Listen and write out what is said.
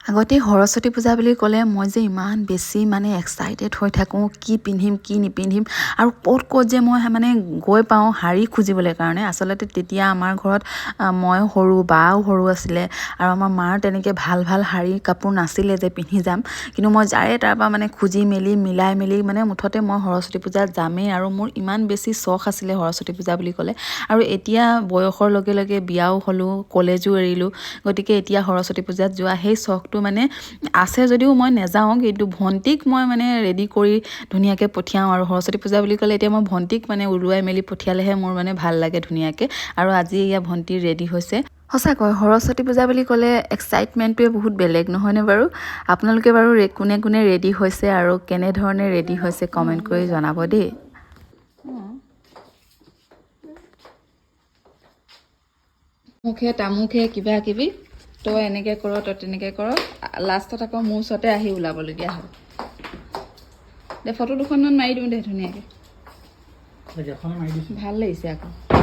আগতে সৰস্বতী পূজা বুলি ক'লে মই যে ইমান বেছি মানে এক্সাইটেড হৈ থাকোঁ, কি পিন্ধিম কি নিপিন্ধিম আৰু ক'ত ক'ত যে মই মানে গৈ পাওঁ শাৰী খুজিবলৈ কাৰণে। আচলতে তেতিয়া আমাৰ ঘৰত মই সৰু, বাও সৰু আছিলে আৰু আমাৰ মাৰ তেনেকৈ ভাল ভাল শাৰী কাপোৰ নাছিলে যে পিন্ধি যাম। কিন্তু মই যাৰে তাৰপৰা মানে খুজি মেলি মিলাই মেলি মানে মুঠতে মই সৰস্বতী পূজাত যামেই আৰু মোৰ ইমান বেছি চখ আছিলে সৰস্বতী পূজা বুলি ক'লে। আৰু এতিয়া বয়সৰ লগে লগে বিয়াও হ'লোঁ, কলেজো এৰিলোঁ, গতিকে এতিয়া সৰস্বতী পূজাত যোৱা সেই চখটো মানে আছে যদিও মই নেযাওঁ, কিন্তু ভণ্টিক মই মানে ৰেডি কৰি ধুনীয়াকৈ পঠিয়াওঁ। আৰু সৰস্বতী পূজা বুলি ক'লে এতিয়া মই ভণ্টিক মানে ওলোৱাই মেলি পঠিয়ালেহে মোৰ মানে ভাল লাগে ধুনীয়াকৈ। আৰু আজি এয়া ভণ্টি ৰেডি হৈছে। সঁচাকৈ সৰস্বতী পূজা বুলি ক'লে এক্সাইটমেণ্টটোৱে বহুত বেলেগ নহয়নে বাৰু? আপোনালোকে বাৰু কোনে কোনে ৰেডি হৈছে আৰু কেনেধৰণে ৰেডি হৈছে কমেণ্ট কৰি জনাব দেই। মুখে তামুখে কিবা কিবি, তই এনেকৈ কৰ, তই তেনেকৈ কৰ, লাষ্টত আকৌ মোৰ ওচৰতে আহি ওলাবলগীয়া হয়। দে ফটো দুখনমান মাৰি দিওঁ দে ধুনীয়াকৈ, ভাল লাগিছে আকৌ।